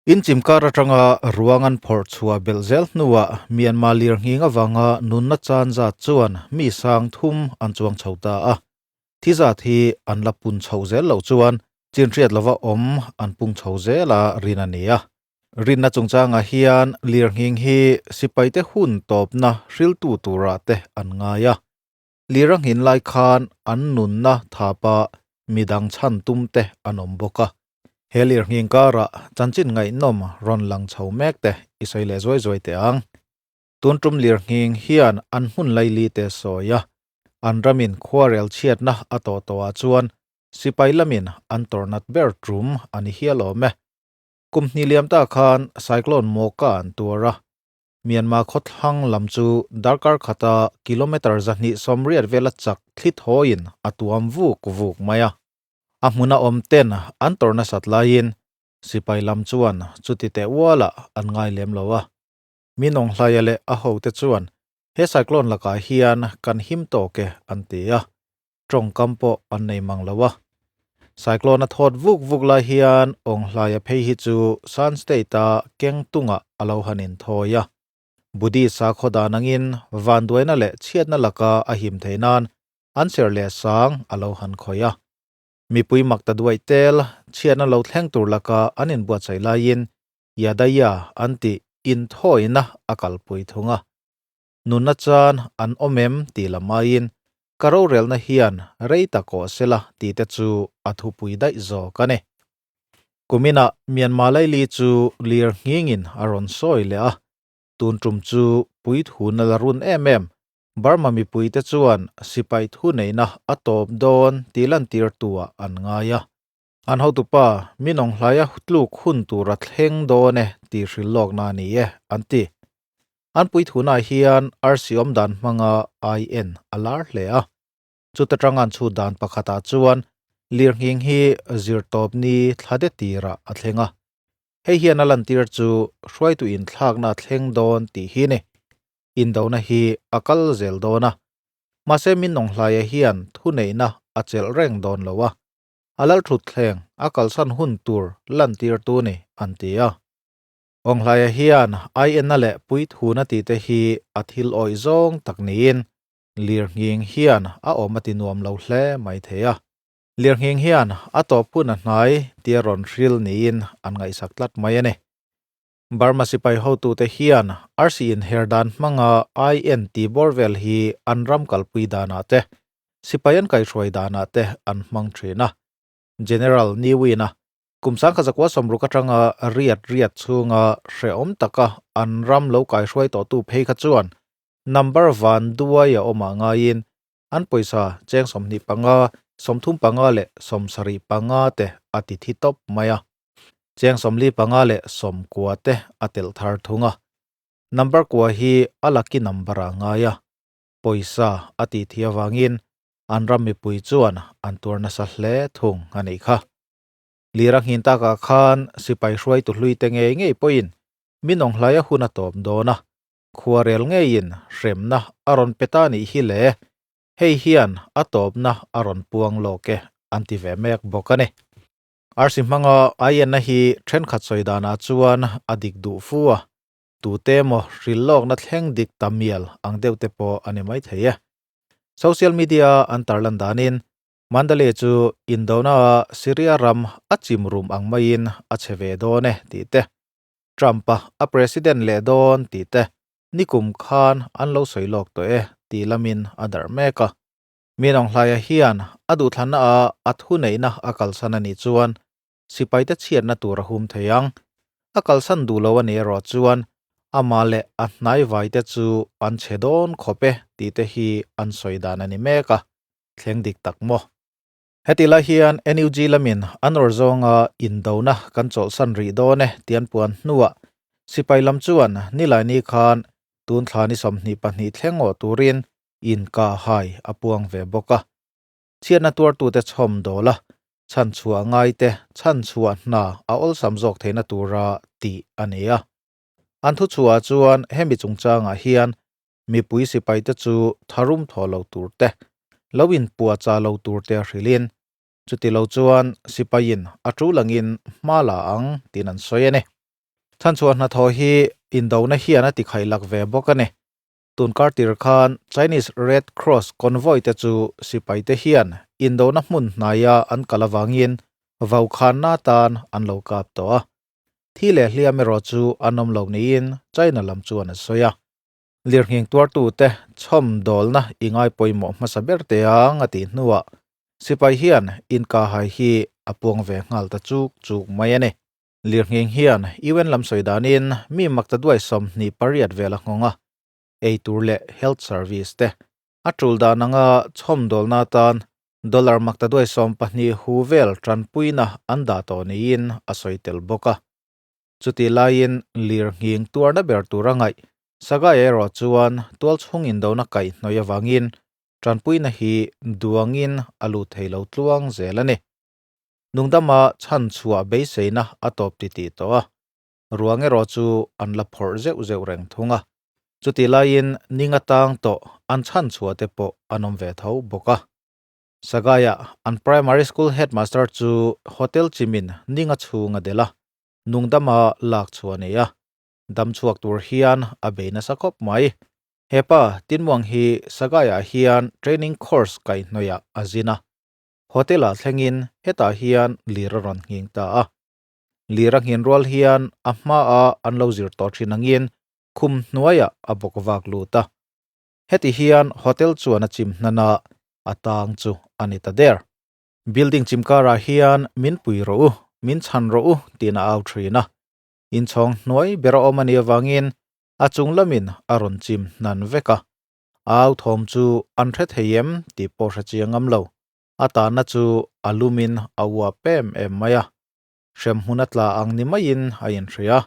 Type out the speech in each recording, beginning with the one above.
In chim kar atanga ruang an phawrh chhuah belh zel hnuah Myanmar lirnghing avanga nunna chan zat chuan mi sang thum an chuang chho ta a. Thi zat hi an la pun chhoh zel loh chuan chin hriat lova awm an pung chho zel a rin a ni a. Rinna chungchangah hian lirnghing hi sipaite hun tawpna hriltu turah te an ngai a. Lir a nghin lai khan an nunna thapa midang chhan tum te an awm bawk a. He lirnghing karah chanchin ngaihnawm rawn lang chho mek te i sawi leh zuai zuai teh ang. Tun tum lirnghing hian an hmun laili te sawi a, an ramin khuarel chhiatna a tawh tawhah chuan sipai lamin an tawrhnat ber tum a ni hial awm e. Kum hnih liam ta khan cyclone Mocha an tuar a, Myanmar khawthlang lam chu darkar khata kilometre 280 vela chak thli thawiin a tuam vuk vuk mai a. A hmuna awm ten an tawrh nasat laiin sipai lam chuan chuti teh ualah an ngai lem lo a. Minawnghlaia leh a hote chuan he cyclone lakah hian kan him tawk e an ti a, tawngkam pawh an nei mang lo a. Cyclone a thawt vuk vuk lai hian Awnghlaia phei hi chu Shan State-a keng tungah a lo han inthawi a. Buddhist sakhaw dan angin vanduaina leh chhiatna laka a him theih nan an ser leh sang a lo han khawih a. Mipui mak ta duaih tel chhiatna lo thleng tur laka an inbuatsaih laiin Yadaya an tih inthawina a kalpui thung a. Nunna chan an awm em tih lam aiin ka rorelna hian rei ta kawh sela tih te chu a thupui daih zawk a ni. Kuminah Myanmar laili chu lir nghingin a rawn sawi leh a, tun tum chu puithuna la run em em Burma mipuite chuan sipai thuneihna a tawp dawn tih lantirtuah an ngai a. An hotupa, Min awng hlaia tluk hun tur a thleng dawn e tih hrilh lawkna a ni e, an ti. An puithunah hian arsi awm dan hmanga IN a lar hle a. Chuta tang an chhut dan pakhatah chuan lirnghing hi zirtawpni thla de tirah a thleng a. Hei hian a lantir chu hruaitu inthlakna a thleng dawn tih hi ni. Indona hi a kal zel dawn a. Mahse Min Aung Hlaia hian thuneihna a chelh reng dawn lo a. A lalthutthleng a kalsan hun tur lantirtu ni an ti a. Awnghlaia hian IN-a leh Puithuna tihte hi a thil awih zawng tak niin Lirnghing hian a awm a ti nuam lo hle mai thei a. Lirnghing hian a tawp hun a hnai tia rawn hril niin an ngaihsak tlat mai a ni. Burma sipai hotute hian arsi inher dan hmanga IN tih bawr vel hi an ram kalpui danah te Sipai an kaihhruai danah te an hmang thin a. General Niwin-a kum 1960 atanga riat riat chhunga hrehawm taka an ram lo kaihhruai tawhtu phei kha chuan number van duai a awmah ngaiin an pawisa cheng 25, 35 leh 75 te a ti thi tawp mai a. Cheng 45 leh 90 te a telh thar thung a. Number kua hi a lucky number ah ngai a. Pawisa a tih thih avangin an ram mipui chuan an tuar nasa hle thung a nih kha. Lira nghin takah khan sipai hruaitu hlui te ngei ngei pawhin min awnghlaia hun a tawp dawn a, khuarel ngeiin hremna a rawn pe ta nih hi le, hei hian a tawpna a rawn puang lawk e an ti ve mek bawk a ni. Arsi hmanga aienna hi thenkhat sawi danah chuan a dik duh fu a, Tute emaw hrilhlawkna thleng dik ta mial ang deuh te pawh a ni maithei e. Social media an tarlan danin Mandalay chu indona a Syria ram a chim rum ang maiin a che ve dawn e tih te, Trump-a a president leh dawn tih te nikum khan an lo sawi lawk tawh e tih lamin a darh mek a. Minawnghlaia hian a duhthlanna a a thuneihna a kalsan a nih chuan sipaite chhiatna tur a hum thei ang. A kalsan duh lo a nih erawh chuan amah leh a hnaivaite chu an chhe dawn khawp e tih te hi an sawi dan a ni mek a, thleng dik tak maw? Heti lai hian NUG lamin an awr zawnga indona kan chawlhsan rih dawn e tih an puan hnuah sipai lam chuan Nilaini khan tun thla ni 22 thleng awh turin inkahhai a puang ve bawk a. Chhiatna tuartute chhawm dawl a, chhanchhuah ngaite chhanchhuah hna a awlsam zawk theihna tura tih a ni a. An thuchhuah chuan hemi chungchangah hian mipui sipaite chu tharum thaw lo tur te, lo inpuahchah lo tur te a hrilhin, chuti lo chuan sipaiin a tul angin hma la ang tiin an sawi a ni. Chhanchhuah hnathawh hi indona hian a tikhaih lak ve bawk a ni. Tun kar tir khan Chinese Red Cross convoy te chu sipai te hian indona hmun hnaia an kal avangin vaukhanna atan an lo kap tawh a. Thi leh hliam erawh chu an awm lo niin China lam chuan a sawi a. Lirnghing tuartute chhawmdawlna i ngai pawimawh hmasa ber te ang a tih hnuah sipai hian inkahhai hi a puang ve nghal ta chuk chuk mai a ni. Lirnghing hian UN lam sawi danin mi makta duai 28 vel a nghawng a, ei tur leh health service te a tul dan anga chhawmdawlna atan dollar makta duai 12 hu vel tanpuina an dah tawh niin a sawi tel bawk a. Chutih laiin lirnghing tuarna ber tur a ngaih Sagaia erawh chuan tualchhung indona kaihhnawih avangin tanpuina hi duangin a lut thei lo tluang zel a ni. Nungdama chhanchhuah beiseina a tawp titih tawh a, ruang erawh chu an la phawrh zeuh zeuh reng thung a. Chutih laiin ning atang tawh an chhanchhuah te pawh an awm ve tho bawk a. Sagaia an primary school headmaster chu hotel chimin ning a chhung a delh a, nungdama lak chhuah a nei a. Dam chhuak tur hian a bei nasa khawp mai. Hepa Tinmuang hi Sagaia hian training course kaihhnawihah a zin a. Hotel-ah thlengin hetah hian lir a rawn nghing ta a. Lir a nghin rual hian a hmaah an lo zir tawh thin angin khum hnuaiah a bawk vak lut a. Heti hian hotel chuan a chim hnan a, a tang chu a ni ta der. Building chim karah hian min pui rawh u, min chhan rawh u tiin a au thin a. Inchhawng hnuai ber a awm a nih avangin a chung lamin a rawn chim hnan vek a. Au thawm chu an hre thei em tih pawh hre chiang ngam lo. A tanna chu a lumin a uap em em mai a. Hremhmun a tla ang ni maiin a inhria.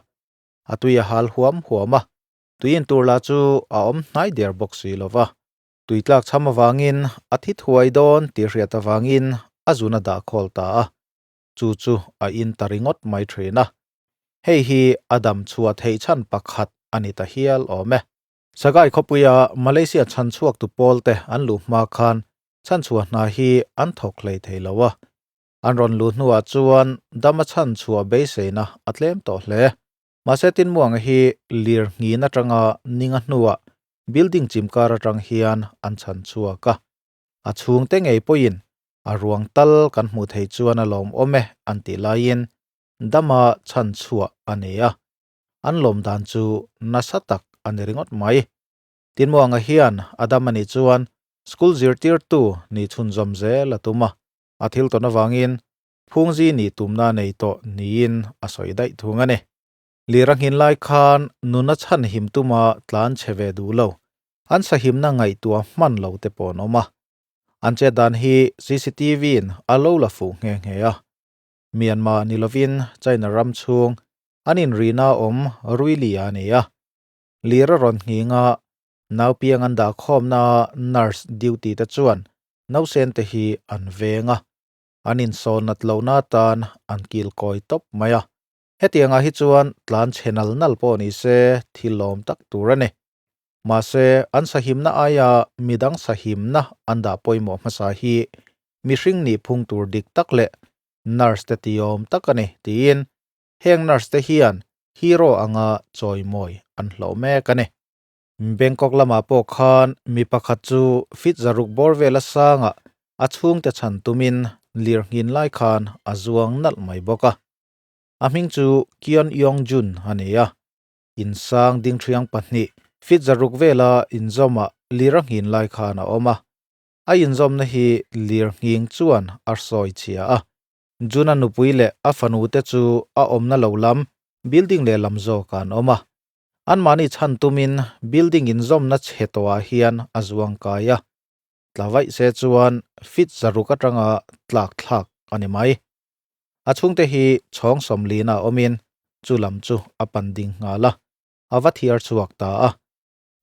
A tui a hal huam huam a. Tui intur lah chu a awm hnai der bawk si lo va. Tui tlak chham avangin a thi thuai dawn tih hriat avangin a zun a dah khawl ta a. Chu chu a in ta ringawt mai thin a. Hei hi a dam chhuah theih chhan pakhat a ni ta hial awm e. Sagai khawpuia Malaysia chhanchhuaktu pawlte an luh hma khan chhanchhuah hna hi an thawk hlei thei lo a. An rawn luh hnuah chuan dama chhanchhuah beiseina a tlem tawh hle. Mahse Tinmuanga hi lir nghin atanga ninga hnuah building chimkar atang hian an chhanchhuak a. A chhungte ngei pawhin a ruang tal kan hmuh thei chuan a lawmawm e an tih laiin dama chhanchhuah a nei a. An lawm dan chu nasa tak a ni ringawt mai. Tinmuanga hian a dam a nih chuan school zirtirtu ni chhunzawm zel a tum a, a thil tawn avangin phungzi nih tumna nei tawh niin a sawi daih thung a ni. Lir a nghin lai khan nuna chhan him tuma tlan chhe ve duh lo, an sahimna ngaihtuah hman lo te pawh an awm a. An chet dan hi CCTV in a lo la fuh nghe nghe a. Myanmar ni lovin China ram chhung An inrihna awm Ruili a ni a, lir a rawn nghing a, naupiang an dah khawmna nurse duty te chuan nausen te hi an veng a, an insawn nat lohna atan an kil kawi tawp mai a. Hetiangah hi chuan tlan chhe nal nal pawh ni se thil lawm tak tur a ni. Mahse, an sahimna aia midang sahimna an dah pawimawh hmasa hi mihring nih phung tur dik tak leh nurse te tiawm tak a ni tiin Heng nurse te hian hero anga chawimawi an hlawh mek a ni. Bangkok lamah pawh khan mi pakhat chu feet 600 bawr vela sangah a chhungte chhan tumin lir nghin lai khan a zuang nalh mai bawk a. A hming chu Kyeon Yong Jun a ni a. Insang dingṭhiang pahnih feet 600 vela inzawmah lir a nghin lai khan a awm a. A inzawmna hi lir nghing chuan a sawi chhia a. Juna nupui leh a fanute chu a awmna lo lam building leh lam zawk ah an awm a. Anmahni chhan tumin building inzawmna chhe tawhah hian a zuang kai a. Tla vaih se chuan feet 600 atanga tlak thlak a ni mai. A chhungte hi chhawng 40 ah awmin chu lam chu a pan ding nghal a, a va thiar chhuak ta a.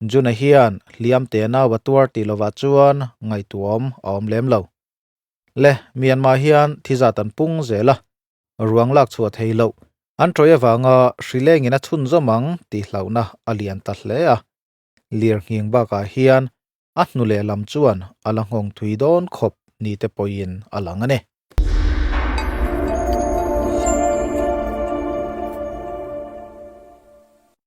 Juna hian hliam te nau a tuar tih lovah chuan ngaihtuahawm a awm lem lo. Le, Myanmar hian thi zat an pung zel a, ruang lak chhuah thei loh an ṭawih avanga hri lengin a chhunzawm ang tih hlauhna a lian ta hle a. Lir nghing bakah hian a hnu lehlam chuan a la nghawng thui dawn khawp ni te pawhin a lang a ni.